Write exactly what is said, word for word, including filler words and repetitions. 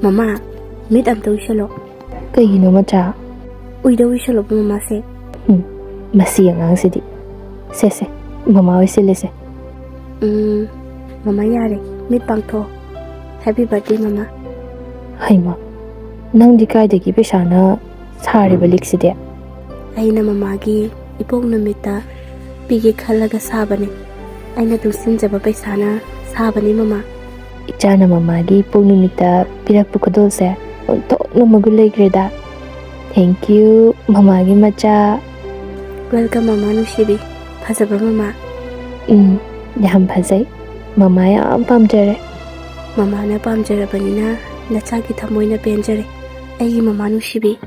ꯃꯃꯥ, ꯃꯤꯠ ꯑꯝꯇ ꯎꯏꯁꯜꯂꯣ꯫ ꯀꯩꯒꯤꯅꯣ ꯃꯆꯥ? ꯎꯏꯗ ꯎꯏꯁꯜꯂꯣꯕ ꯃꯃꯥꯁꯦ꯫ ꯎꯝ, ꯃꯁꯤ ꯑꯉꯥꯡꯁꯤꯗꯤ꯫ ꯁꯦ ꯁꯦ, ꯃꯃꯥ ꯎꯏꯁꯤꯜꯂꯁꯦ꯫ ꯎꯝ, ꯃꯃꯥ ꯌꯥꯔꯦ, ꯃꯤꯠ ꯄꯥꯡꯊꯣꯛꯑꯣ꯫ Happy birthday ꯃꯃꯥ꯫ ꯍꯩꯃ, ꯅꯪꯗꯤ ꯀꯥꯏꯗꯒꯤ ꯄꯩꯁꯥꯅ ꯁꯥꯔꯤꯕ ꯂꯤꯛꯁꯤꯗꯤ? ꯑꯩꯅ ꯃꯃꯥꯒꯤ ꯏꯄꯣꯛ ꯅꯨꯃꯤꯠꯇ ꯄꯤꯒꯦ ꯈꯜꯂꯒ ꯁꯥꯕꯅꯦ꯫ ꯑꯩꯅ ꯇꯨꯡꯁꯤꯟꯖꯕ ꯄꯩꯁꯥꯅ ꯁꯥꯕꯅꯤ ꯃꯃꯥ꯫ ꯏꯆꯥꯅ ꯃꯃꯥꯒꯤ ꯏꯄꯣꯛ ꯅꯨꯃꯤꯠꯇ ꯄꯤꯔꯛꯄ ꯈꯨꯗꯣꯜꯁꯦ ꯑꯣꯟꯊꯣꯛꯅ ꯃꯒꯨꯟ ꯂꯩꯈ꯭ꯔꯦꯗ꯫ Thank you ꯃꯃꯥꯒꯤ ꯃꯆꯥ꯫ Welcome ꯃꯃꯥ ꯅꯨꯡꯁꯤꯕꯤ꯫ ꯐꯖꯕ꯭ꯔꯥ ꯃꯃꯥ? ꯎꯝ, ꯌꯥꯝ ꯐꯖꯩ꯫ ꯃꯃꯥ ꯌꯥꯝ ꯄꯥꯝꯖꯔꯦ꯫ ꯃꯃꯥꯅ ꯄꯥꯝꯖꯔꯕꯅꯤꯅ ꯅꯆꯥꯒꯤ ꯊꯃꯣꯏꯅ ꯄꯦꯟꯖꯔꯦ, ꯑꯩꯒꯤ ꯃꯃꯥ ꯅꯨꯡꯁꯤꯕꯤ꯫